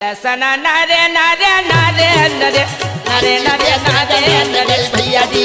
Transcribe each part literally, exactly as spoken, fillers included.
दसना नारे नारे नारे नारे नारे नारे नारे नारे भैया जी।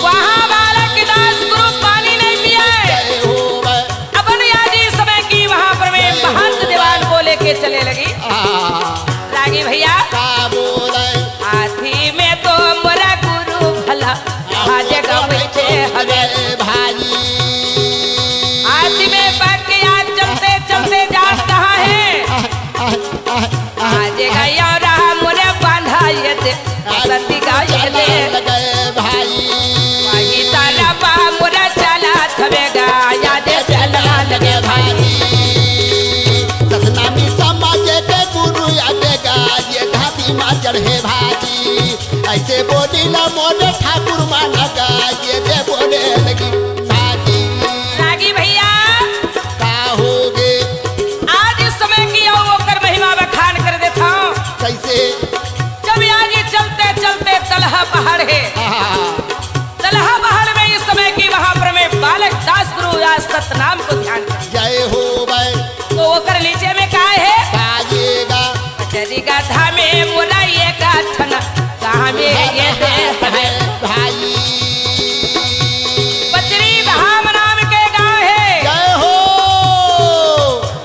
वहाँ बालक दास गुरु पानी नहीं पिए। जय हो भाई। अपन याद इस समय की वहाँ पर में जय हो महंत दीवान भाई। को लेके चले लगी। हाँ। रागी भैया। का बोले? हाथी में तो मोरा गुरु भला, आज का बैठे हवे। जय भाई। हाथी में बैठ के आज चलते चलते जात कहाँ है? आज गयो राम रे बांधा ये दे, सती का ये दे। लगे भाई। वही तारा बा मोरा चला थवेगा, या दे चला लगे भाई। सतनामी समाज के गुरु आवेगा, ये धाती मा चढ़े भाई। ऐसे बोली ना मोरे ठाकुर माना गा, ये दे बोले लगी भाई। रागी भैया। का होगे? आज इस समय की अउ ओकर महिमा बखान कर देथंव। कैसे? जब आज ये चलते चलते तलहा पहाड़ हे। हाँ। तलहा पहाड़ में इस समय की वहाँ पर में बालक दास गुरु या सतनाम को ध्यान कर। जय हो भाई। तो ओकर नीचे में का हे? बाजेगा। पचरी का धामे मोरा ये का ठन, धामे ये दे हवे। भाई। पचरी धाम नाम के गाँव हे। जय हो।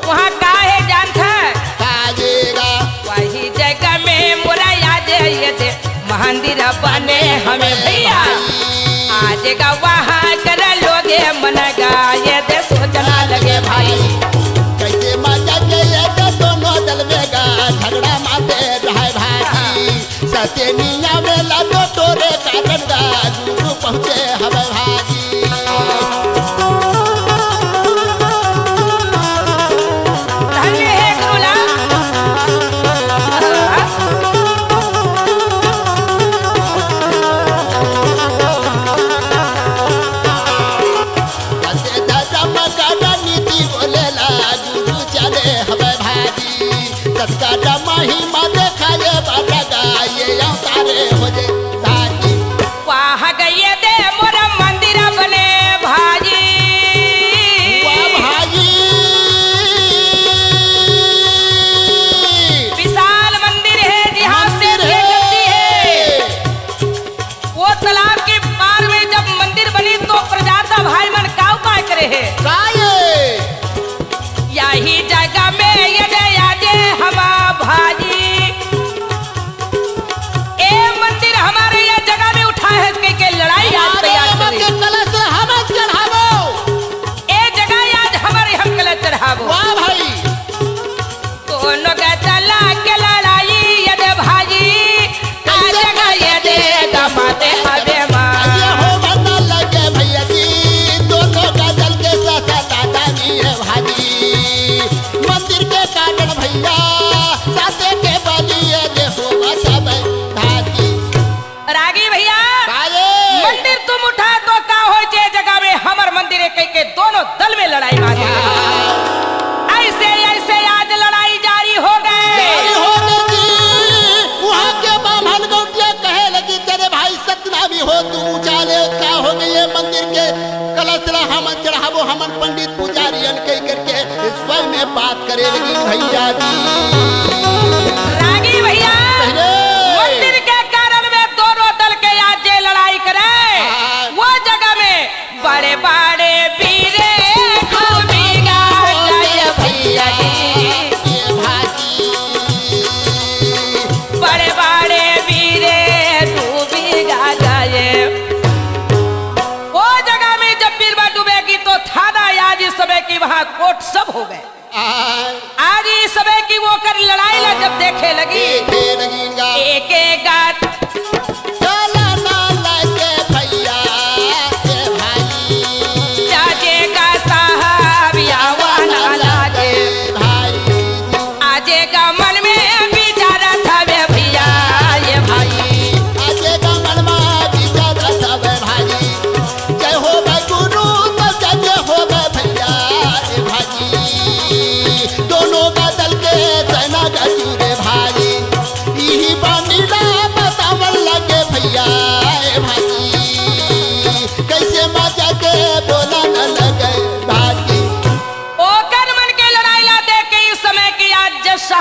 वहाँ का हे जानत हे? का जेगा? वही जगह में मोरा आज ये दे मंदिर बने हवे भैया। आज का वहाँ कर लोगे मन गा ये दे सोचना लगे भाई। कैसे मजा के ये दे दोनों दल में गा झगड़ा माते रहे भाई। सतेनिया में लाडो तोरे कारण गा गुरु पहुँचे हवे भाई। धन्य हे गुरुला। धर्म का नीति बोलेला गुरु चले हवे भाई। सतका महिमा देखाए बाटा गाए अवतारे हो जे साकी। वाह गए दे मोर मंदिर बने भाई। वाह भाई। विशाल मंदिर हे, जी हाँ, मंदिर शेर हे। के गद्दी हे। वो तालाब के पार में जब मंदिर बनी तो प्रजाता भाई मन का उपाय करे हे? का ये? यही जगह में ये दे आजे हमा भाई। ए मंदिर हमारे ये जगह में उठा है, कह के लड़ाई आज हमारे तैयार यहाँ करी। के कलश हम चढ़ाबो। ए जगह आज हमारे हम कलश चढ़ाबो। वाह भाई। दोनों का चला के लड़ाई ये दे भाई, आज कैसे का ये दे दमाते हवे माँ। ये हो बता लगे भैया जी, दोनों का दल के साथ दादा जी है भाई। मंदिर के कारण भैया, साथे के बलिए जे हो बचावे धाती। रागी भैया, बाजे। मंदिर तुम उठा तो का होय जे जगह में हमर मंदिर एक के दोनों दल में लड़ाई मार दी। ऐसे, ऐसे आज लड़ाई जारी हो गए। जारी हो गए जी। वहाँ के बाभन गौटिया कहे लगी, "तेरे भाई सतनामी हो, तू ऊंचा ले, का हो गई ये मंदिर के कलश ला हमन चढ़ाबो, हमन पंडित पुजारी अन कही करके स्वयं में बात करे लगी भैया जी।" रागी भैया, पहले मंदिर के कारण में दोनों दल के आज जे लड़ाई करे, हाँ। वो जगह में बड़े बड़े वीरे डूबी गा गए भैया जी। ये भाई। बड़े बड़े वीरे डूबी गा गए। वो जगह में जब बीरवा डूबेगी तो थाना आज इस समय की वहाँ कोर्ट सब हो गए। आय। आज इस समय की वो कर लड़ाई ला जब देखे लगी। देखे लगी इनका। एक एक गात। चला ना लगे भैया, ए भाई। जाजे का साहब आवा ना लगे। भाई। आजे का मन में विचार था वे भैया, ये भाई। आजे का मन में विचार था वे भाई। जय हो भाई गुरु, तो जय हो भाई भैया, ए भाई। दोनों का दल के सेना का चूरे भाई। इही पानी ला पता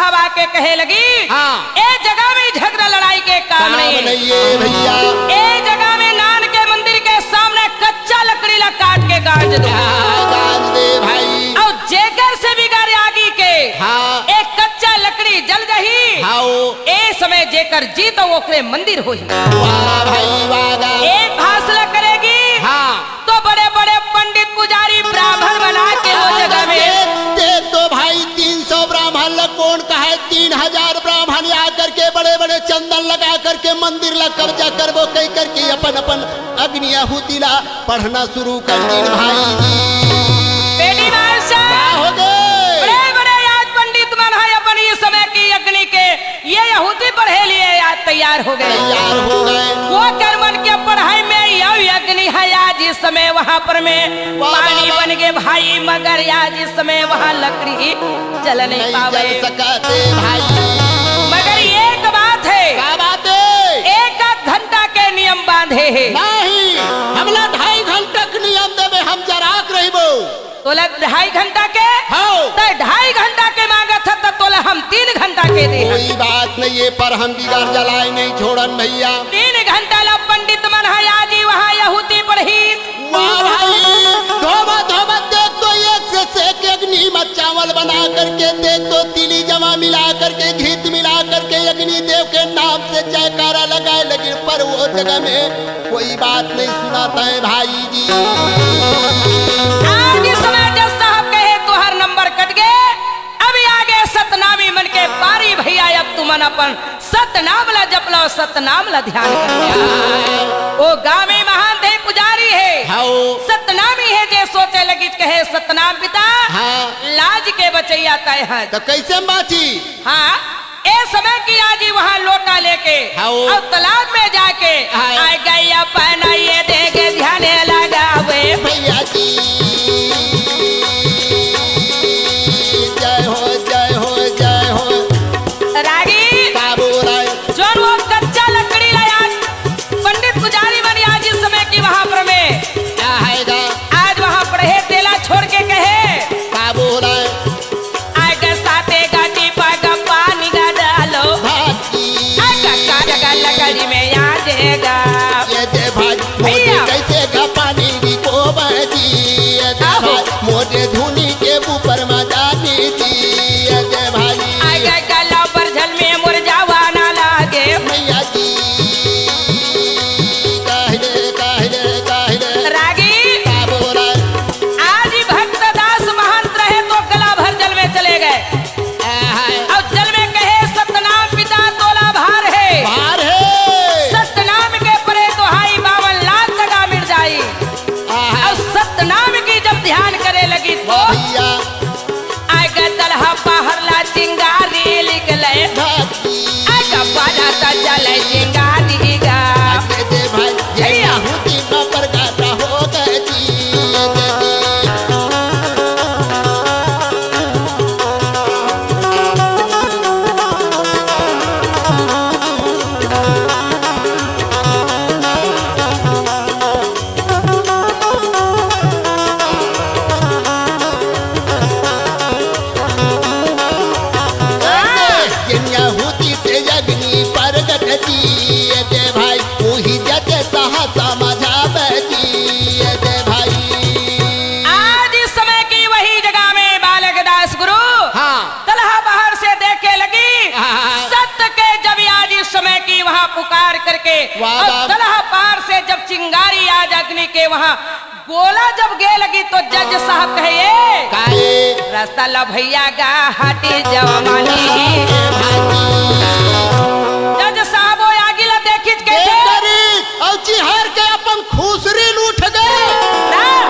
अब आके कहे लगी, हाँ। ए जगह में झगड़ा लड़ाई के काम काम नहीं। नहीं है भैया। ए जगह में नान के मंदिर के सामने कच्चा लकड़ी ला काट के गांज दो। हाँ, गांज दे भाई। अउ जेकर से बिगाड़ आगी के हाँ। एक कच्चा लकड़ी जल जाही। हाँ, ओ। ए समय जेकर जीत ओकरे मंदिर होही। वाह भाई, वाह, वाह। एक फासला करेगी। हाँ। तो बड़े-बड़े पंडित पुजारी ब्राह्मण बना के वो जगह में। देख, देख तो भाई, तीन सौ ब्राह्मण ला कौन कहे, तीन हजार ब्राह्मण आ करके बड़े-बड़े चंदन लगा करके मंदिर ला कब्जा करबो कह करके अपन-अपन अग्नि आहुति ला पढ़ना शुरू कर दीन भाई जी। बेटी मास्टर, का हो गए? बड़े-बड़े आज पंडित मन है अपन इस समय की अग्नि के ये आहुति पढ़े लिए आज तैयार हो गए। तैयार हो गए। वो कर मन के पढ़ाई में यह अग्नि है आज इस समय वहाँ पर में वाह, पानी वाह, वाह। बन गए भाई, मगर आज इस समय वहाँ लकड़ी जल नहीं नहीं पावे। जल सकते भाई। मगर एक बात है, का बात है? एक आध घंटा के नियम बांधे है। नहीं, हमला ढाई घंटा के नियम देवे, हम जराक रहिबो। तोला ढाई घंटा के? हाँ। त ढाई घंटा के मांगत ह, त तोला हम तीन घंटा के दे। कोई बात नहीं, ये पर हम बिगाड़ जलाए नहीं छोड़न भैया। तीन घंटा ला पंडित मन है आज ही वहाँ आहुति पढ़ी। वाह भाई, धोबा, धोबा, देख तो एक से सेक एक नीमच चावल बना करके, देख तो तिली जमा मिला करके, घीत मिला करके, अग्नि देव के नाम से जयकारा लगाए लगिन, पर वो जगह में कोई बात नहीं सुनाता है भाई जी। आज इस समय जज साहब कहे, "तुहर नंबर कट गए, अभी आगे सतनामी मन के पारी भैया, अब तुमन अपन सतनाम ला जप लो, सतनाम ला ध्यान कर लो।" वो गाँव में महान थे पुजारी है, हाँ। सतनामी है, जे सोचे लगी कहे, "सतनाम पिता, हाँ। लाज के बचैया तय है।" तो कैसे बाची? हाँ, ए समय की आज ही वहाँ लोटा लेके हाँ। और तालाब में जाके हाँ। आ गई अपन ये देखे ध्यान लगावे। भैया जी, जय हो, जय हो, जय हो। रागी, का बोल रहा है? जोन वो कच्चा लकड़ी ला आज पंडित पुजारी मन आज इस समय की वहाँ पर में क्या आएगा? आज वहाँ पढ़े तेला छोड़ के कहे, का बोल रहा है? आगे साथे गाटी पागा पानी गा डालो। भाजी। आगा का जगह लकड़ी में आ जाएगा। ये दे भाजी, मोटे भैया। कैसे का पानी दी को भाजी। ये दे आहो। भाजी, मोटे धुनी के ऊपर मजा दी दी। ये दे भाजी। आगे गला पर झल में मुरझावा ना लागे। मैया जी। काहे दे, काहे दे, काहे दे। रागी। का बोला? आज ही भक्त दास महंत रहे तो गला भर जल में चले गए। और जल में कहे, "सतनाम पिता तोला भार है।" भार है। सतनाम के परे तो हाई बावन लाख सगा मिट जाई। आहा। और सतनाम की जब ध्यान करे लगी तो भैया। आगे तलहा पहाड़ ला चिंगारी निकले। भाजी। आगे पहाड़ ता चले चिंगारी गा। आगे दे भाई, ये भैया। बहुत ही प्रगाता हो गए जी। ये आहुति ते अग्नि परगट जी, ये दे भाई, वही जग सहा समझावे जी, ये दे भाई। आज इस समय की वही जगह में बालक दास गुरु हाँ। तलहा बाहर से देखे लगी, हाँ। सत्य के जब आज इस समय की वहाँ पुकार करके वाह, और वाह। तलहा पार से जब चिंगारी आज अग्नि के वहाँ गोला जब गे लगी तो जज साहब कहे, "ए, काहे? रास्ता ला भैया गा हटी जवानी।" ए भाई। जज साहब वो आगी ला देखित के ए थे। करी, और चिहार के अपन खुसरी लूट गए। ना,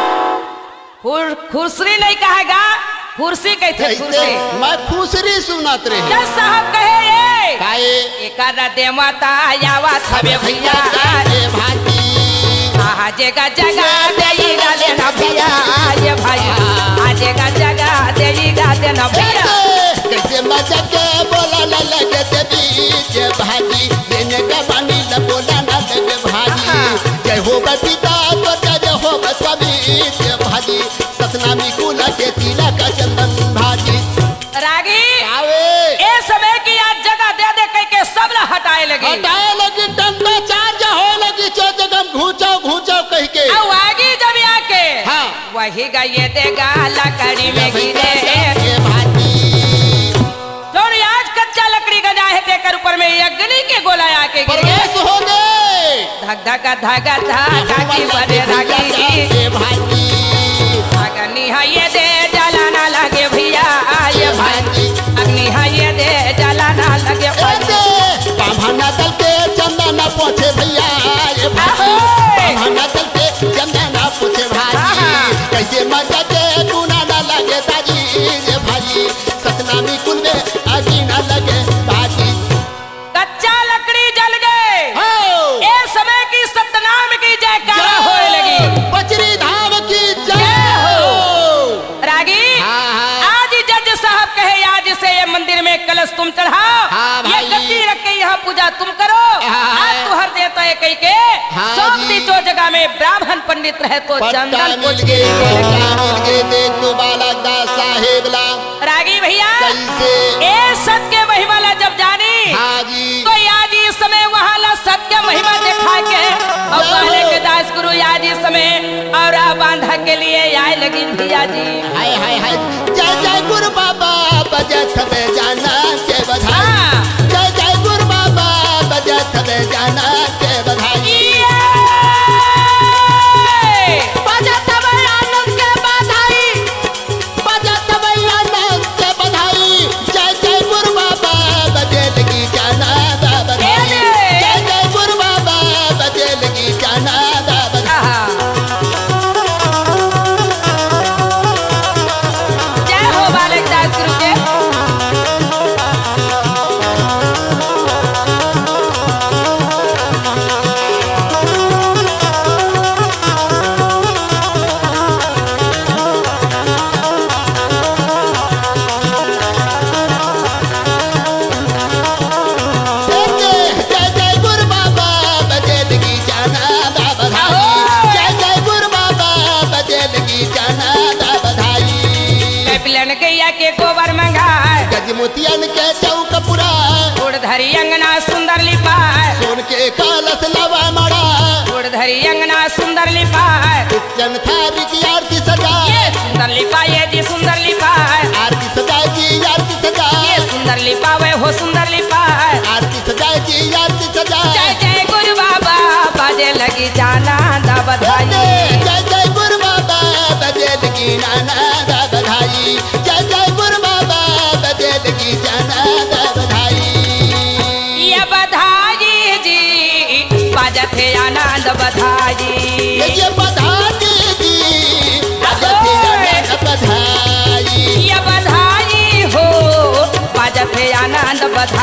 खुर-, खुरसरी नहीं कहेगा, खुरसी कहते, कैसे? खुरसी। मैं खुसरी सुनात रहे। जज साहब कहे, "ए, काहे? एकर देवता आवत हवे भैया।" ए भाजी। आहा, जेगा जगा देई गाले ना भैया, ये भाई। आ जेगा जगा देई गाले ना भैया। कैसे मजा के बोला ला लगे देवी, ये भाजी। देने का पानी ला बोला ना लगे भाजी। आहा। जय हो बसीता तो जय हो बस्वामी, ये भाजी। सतनामी कुला के तिलक चंदन भाजी। रागी, आवे। ए अही गा ये दे गा लकड़ी में गिरे। ये भाई। जौन आज कच्चा लकड़ी गंजाय हे, तेकर ऊपर में अग्नि के गोला आके गिरे। प्रवेश हो गे। धक धक धक धक धक की बजे रागी। ये भाई। अग्नि है ये दे जलाना लगे भैया, ये भाई। अग्नि है ये दे जलाना लगे ए भाई। दे, बाम्हन दल के चंदन पोछे भैया, ये भाई। आहो। बाम्हन दल के चंदन पोछे भाई। हाँ, हाँ। कैसे मजा के गुना ना लगे दाजी, ये भाई। सतनामी कुल में आगी ना लगे भाई। कच्चा लकड़ी जल गए। हो। ए समय की सतनाम की जयकारा जय होए लगी। बजरी धाम की जय जय हो। हो। रागी, हाँ, हाँ। आज जज साहब कहे, आज से ये मंदिर में कलश तुम चढ़ाओ, हाँ, ये भाई। गद्दी रख के यहाँ पूजा तुम करो। हाँ, हाँ। आज तुहर देता है कही के, हाँ सौंप जी। दी जो जगह में ब्राह्मण पंडित रहे तो पट्टा चंदन मिल कुछ गए, के लिए पट्टा मिल गए, देख तो बालक दास साहेब ला। रागी भैया, कैसे? ए सत के महिमा ला जब जानी, हाँ जी। तो आज इस समय वहाँ ला सत के महिमा दिखा के और जय हो। पहले के दास गुरु आज इस समय और आ बांधा के लिए आए लगी भैया जी। हाय, हाय, हाय। जय जय गुरु बाबा, बजे सबे जाना के बधाई। हाँ। जय जय गुरु बाबा, बजे सबे जाना के बधाई। ये। बजे सबे आनंद के बधाई। बजे सबे आनंद के बधाई। जय जय गुरु बाबा, बजे लगी जाना दा बधाई। ए रे। जय जय गुरु बाबा, बजे लगी जाना दा बधाई। आहा। जय हो बालक दास गुरु के। जय जय गुरु बाबा, बजे लगी जाना दा बधाई। जय जय गुरु बाबा, बजे लगी जाना दा बधाई। पिलन गैया के गोबर मंगाए। गज मोतियन के चौक पुराए। गोड़ धरी अंगना सुंदर लिपाए। सोन के कलश लावा मड़ाए। गोड़ धरी अंगना सुंदर लिपाए। चन थारी की आरती सजाए। ये सुंदर लिपाए जी, सुंदर लिपाए। आरती सजाए जी, आरती सजाए। ये सुंदर लिपावे हो, सुंदर लिपाए। आरती सजाए जी, आरती सजाए। जय जय गुरु बाबा, बजे लगी जाना दा बधाई। जय जय गुरु बाबा, बजे लगी नाना दा बधाई। जय जय गुरु बाबा, बजे लगी जाना दा बधाई। ये बधाई जी, बाजत हे आनंद बधाई। ये, ये बधाई जी, बाजत हे आनंद बधाई। ये बधाई हो, बाजत हे आनंद बधाई।